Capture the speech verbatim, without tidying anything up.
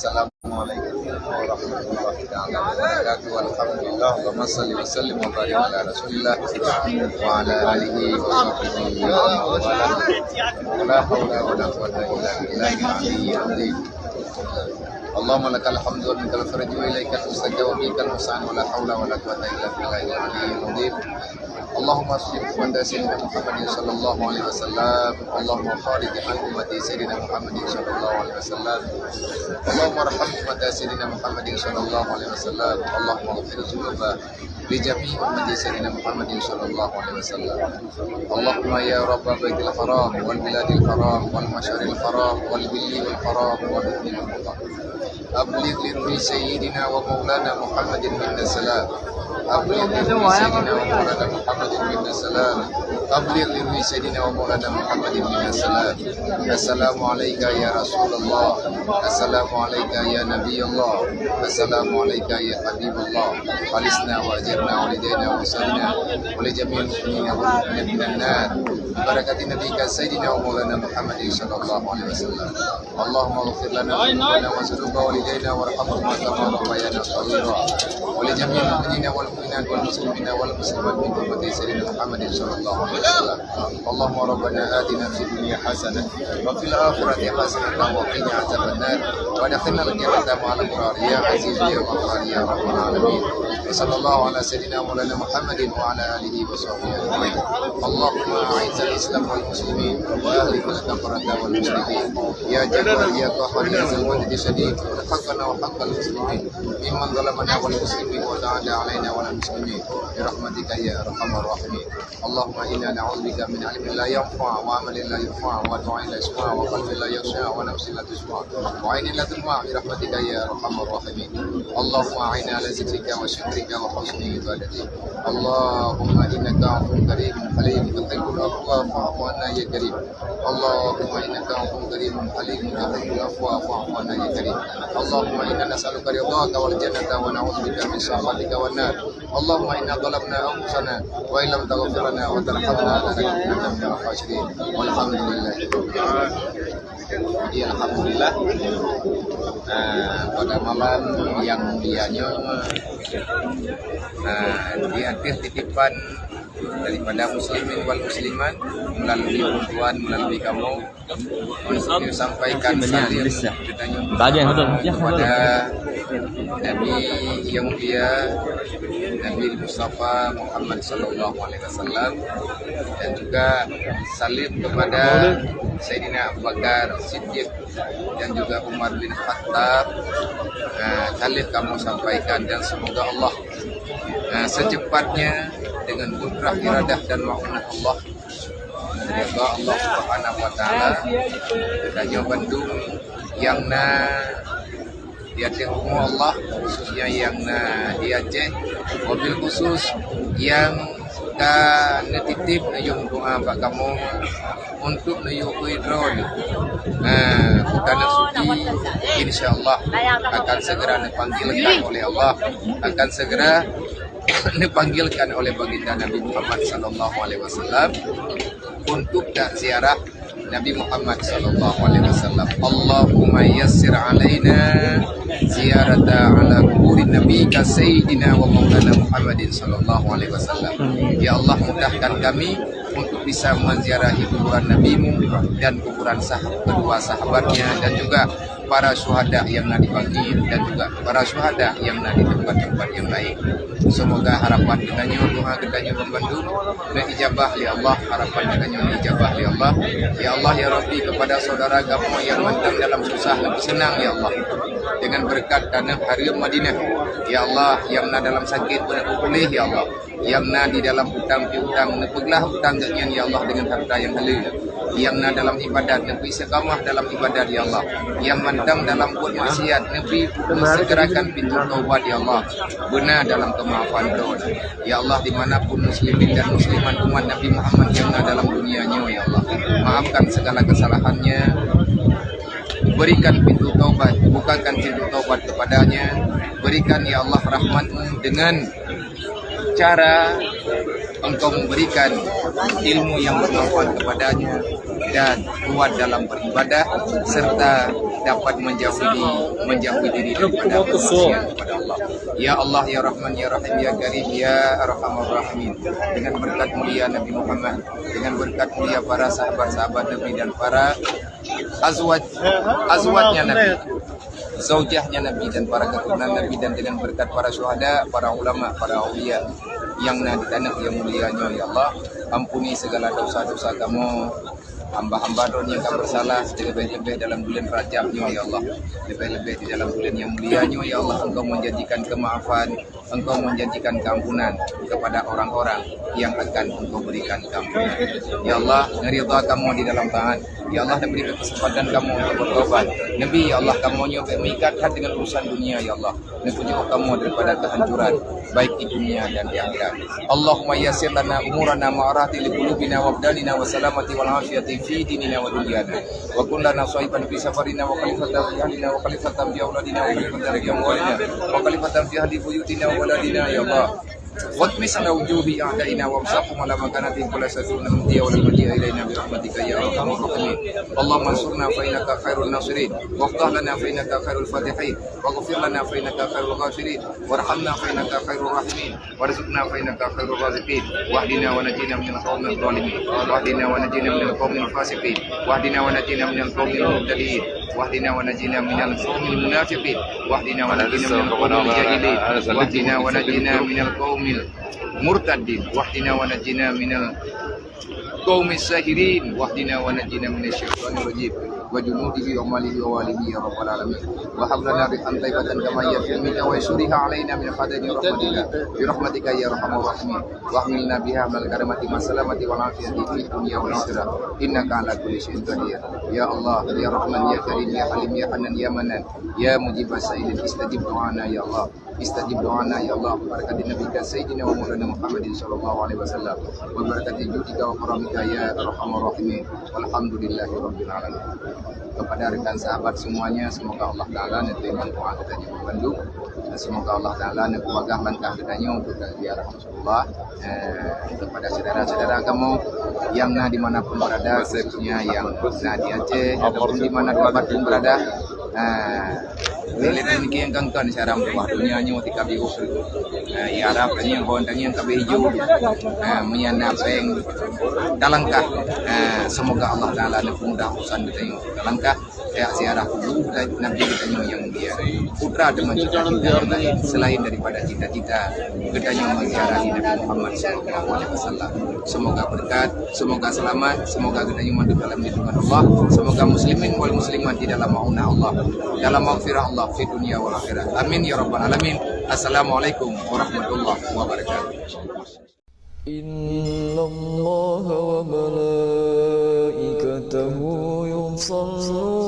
Assalamualaikum warahmatullahi taala wabarakatuh. Alhamdulillah, Allahumma salli wa sallim wa barik ala Rasulillah wa ala alihi wa sahbihi wa man walah. Wa la haula wa la quwwata illa billahil aliyyil azim. Allahumma lakal hamdu wa minkal faraju wa ilaikal mustaka wa bikal musta'an wa la haula wa la quwwata illa billahil aliyyil azim. Allahumma aslim ummata Sayyidina Muhammadin sallallahu alaihi wasallam. Allahumma farij an ummati Sayyidina Muhammadin sallallahu alaihi wasallam. Allahumma arham ummata Sayyidina Muhammadin sallallahu alaihi wasallam. Allahumma ighfir dzunuba li jami'i ummati Sayyidina Muhammadin sallallahu alaihi wasallam. Allahumma ya Rabba Baitil Haram wal Biladil Haram wal Masyaril Haram wal Hilli wal Haram wal Ruknil Muqaddam. Abligh li ruhi Sayyidina wa Maulana Muhammadin minna salam. Abligh li ruhi Sayyidina wa Maulana Muhammadin minna salam. Abligh li ruhi Sayyidina wa Maulana Muhammadin minna salam. Assalamu alaika ya Rasulullah. Assalamu alaika ya Nabiyullah. Assalamu alaika ya Habibullah. Aghithna wa ajirna wa najaina wa anqadhna wa li jami'il mu'minina wal mu'minat minan nar. Bi barakati nabika Sayyidina wa Maulana Muhammadin sallallahu alaihi wasallam. Allahumma ighfir lana dzunubana wa dzunubal walidina warhamhuma kama rabbayana shaghira. Wa li jami'il mu'minina wal mu'minat wal muslimina wal muslimat bi hurmati Sayyidina Muhammadin sallallahu alaihi wasallam. Allahumma rabbana atina fid dunya hasanah wa fil akhirati hasanah wa qina adzaban nar. Wa adkhilnal jannata ma'al abrar ya aziz ya ghaffar ya rabbal alamin. Wa sallallahu ala sayyidina maulana Muhammadin wa ala alihi wa sahbihi ajma'in. Allahumma a'izzal Islam wal muslimin wa adhillal kafarata wal musyrikin. Ya Jabbar ya Qahhar ya Dzal Jalali wal Ikram, irham rabbana wa rabbal muslimin. Mimman zalamana wal muslimin wa ta'ada alaina wal muslimin. Bi rahmatika ya arhamar rahimin. Allahumma inna na'udzubika min ilmin la yanfa' wa amalin la yurfa' wa du'ain la yusma' wa qalbin la yakhsha' wa nafsin la tasyba' wa ainin la tadma' bi rahmatika ya arhamar rahimin. Allahumma a'inna ala zikrika wa syukrika wa husni ibadatik. Allahumma innaka 'afuwwun karimun halim tuhibbul 'afwa fa'fu 'anna ya karim. Allahumma innaka 'afuwwun karimun halim tuhibbul 'afwa fa'fu 'anna ya karim. Allahumma inna nas'aluka ridhaka wal jannata wa na'udzubika min sakhatika wan nar. Allahumma inna zalamna anfusana wa illam taghfir lana wa tarhamna lanakunanna minal khasirin. Walhamdulillahi rabbil alamin. Jadi alhamdulillah, ah, pada malam yang mulia nyoe, ah, di atas titipan daripada muslimin wal muslimat melalui orang tuan, melalui kamu, untuk sampaikan salam kepada Nabi yang mulia, Nabi Mustafa Muhammad sallallahu alaihi wasallam, dan juga salam kepada Sayyidina Abu Bakar Siddiq dan juga Umar bin Khattab. Nah, salam kamu sampaikan dan semoga Allah, nah, secepatnya dengan kudrah, iradah dan maunah Allah, ridha Allah Subhanahu wa taala, geutanyoe bandum nyang na di ateueh rumoh Allah, khususnya nyang na di Aceh, wabil khusus nyang ka neutitip neuyue doa bak kamoe untuk neuyue keu droeneuh. Nah, bukan suci, insya Allah akan segera neupanggilkan oleh Allah, akan segera neupanggilkan oleh baginda Nabi Muhammad sallallahu alaihi wasallam untuk tak ziarah Nabi Muhammad sallallahu alaihi wasallam. Allahumma yassir alaina ziyarata ala kuburin nabika sayyidina wa maulana Muhammadin sallallahu alaihi wasallam. Ya Allah, mudahkan kami untuk bisa menziarahi kuburan Nabimu dan kuburan sah-, kedua sahabatnya dan juga para syuhada yang na di Baqi dan juga para syuhada yang na di tempat-tempat yang lain. Semoga harapan geutanyoe, doa geutanyoe bandum neuijabah lé Allah, harapan geutanyoe neuijabah lé Allah. Ya Allah, ya Rabbi, kepada saudara kamoe yang mantong dalam susah, neupeuseunang, ya Allah, dengan berkat tanah haram Madinah. Ya Allah, yang na dalam sakit, beuneuk puléh, ya Allah. Nyang na di dalam utang piutang, neupeuglah utang geuh nyan, ya Allah, deungon hareuta nyang halal. Nyang na dalam ibadat, neupeuistiqamah dalam ibadat, ya Allah. Nyang mantong dalam buet maksiat, neupeu-, neusegerakan pintoe taubat, ya Allah. Beuna dalam keumaafan droe. Ya Allah, di mana pun muslimin dan muslimat umat Nabi Muhammad nyang na dalam dunia nyoe, ya Allah, maafkan segala kesalahannya. Berikan pintu taubat, bukakan pintu taubat kepadanya. Berikan, ya Allah, rahmat-Mu dengan cara Engkau memberikan ilmu yang bermanfaat kepadanya dan kuat dalam beribadah serta dapat menjauhi menjauhi diri daripada maksiat kepada Allah. Ya Allah, ya Rahman, ya Rahim, ya Karim, ya Arhamar Rahimin. Dengan berkat mulia Nabi Muhammad, dengan berkat mulia para sahabat-sahabat Nabi dan para azwaj azwajnya Nabi, zaujahnya Nabi dan para keturunan Nabi, dan dengan berkat para syuhada, para ulama, para aulia yang na di tanah yang mulia nyoe, ya Allah. Ampuni segala dosa-dosa kamoe, hamba-hamba droe nyang ka bersalah, lebih-lebih dalam bulan Rajab nyoe, ya Allah. Lebih-lebih di dalam bulan yang mulia nyoe, ya Allah, Engkau menjanjikan kemaafan, Engkau menjanjikan keampunan kepada orang-orang yang akan Engkau berikan keampunan. Ya Allah, ngeridha kamoe di dalam taat. Ya Allah, dan beri kesempatan kamoe untuk bertobat. Nabi, ya Allah, kamoe nyoe bèk meuikat that dengan urusan dunia, ya Allah. Neupeujiôh kamoe daripada kehancuran, baik di dunia dan di akhirat. Allahumma yassir lana umurana ma'arati li qulubina wa abdanina wa salamati wal afiyati fi dinina wa dunyana. Wa kun lana sahiban fi safarina wa khalifatan fi ahlina wa khalifatan fi auladina wa khalifatan fi amwalina wa khalifatan fi ahli buyutina wa baladina, ya Allah. Watmis ala wujuhi a'daina wa amsahum ala makanatihim fala yastati'una raddiya wa la marji'a ilaina bi rahmatika ya arhamar rahimin. Allahumma ansurna fa innaka khairun nasirin, waftah lana fa innaka khairul fatihin, waghfir lana fa innaka khairul ghafirin, warhamna fa innaka khairur rahimin, warzuqna fa innaka khairur raziqin, wahdina wa najina minal qaumil zalimin, wahdina wa najina minal qaumil fasiqin, wahdina wa najina minal qaumil mubtadin, wahdina wa najina minal qaumil munafiqin, wahdina wa najina minal qaumil jahilin, wahdina wa najina minal qaumil murtadin, wahdina wa najina minal qaumis sahirin, wahdina wa najina minasy syaithanir rajim, wa junudihi wa amalihi wa walihi ya rabbal alamin. Wa hab lana rihan thaibatan kama hiya fi ilmika wa ansuriha alaina min khaza'ini rahmatika, bi rahmatika ya arhamar rahimin. Wa ahmilna biha minal karamati mas salamati wal afiyati fid dunya wal akhirah. Innaka ala kulli syai'in qadir. Ya Allah, ya Rahman, ya Karim, ya Halim, ya Hanan, ya Manan, ya Mujibas Sa'ilin, istajib du'ana ya Allah. Istajib du'ana ya Allah, bi barakati nabika sayyidina wa maulana Muhammadin sallallahu alaihi wasallam, wa bi barakati judika wa karamika ya arhamar rahimin. Walhamdulillahi rabbil alamin. Kepada rekan sahabat semuanya, semoga Allah Taala neuteurimong doa geutanyoe bandum. Semoga Allah Taala neupeubagah langkah geutanyoe untuk ziarah Rasulullah. Eh, kepada saudara-saudara kamoe yang na di mana pun berada, khususnya yang na di Aceh ataupun di mana tempat pun berada, eh, lé-lé niki nyang kangkan syara meutuah donya nyoe tika biôh. Eh, ya Rab, tangieng hon, tangieng kabeh ijo. Eh, meunyan na péng talangkah. Eh, semoga Allah Taala neupeumudah urusan geutanyoe. Talangkah ya ziarah kubur Nabi geutanyoe nyang mulia. Putra teuma cita-cita nyang laén selain daripada cita-cita geutanyoe meuziarahi Nabi Muhammad sallallahu alaihi wasallam. Semoga berkat, semoga selamat, semoga geutanyoe mandum dalam lindungan Allah, semoga muslimin wal muslimat di dalam maunah Allah, dalam maghfirah Allah fi dunya wal akhirah. Amin ya rabbal alamin. Assalamualaikum warahmatullahi wabarakatuh. إن الله وملائكته يصلون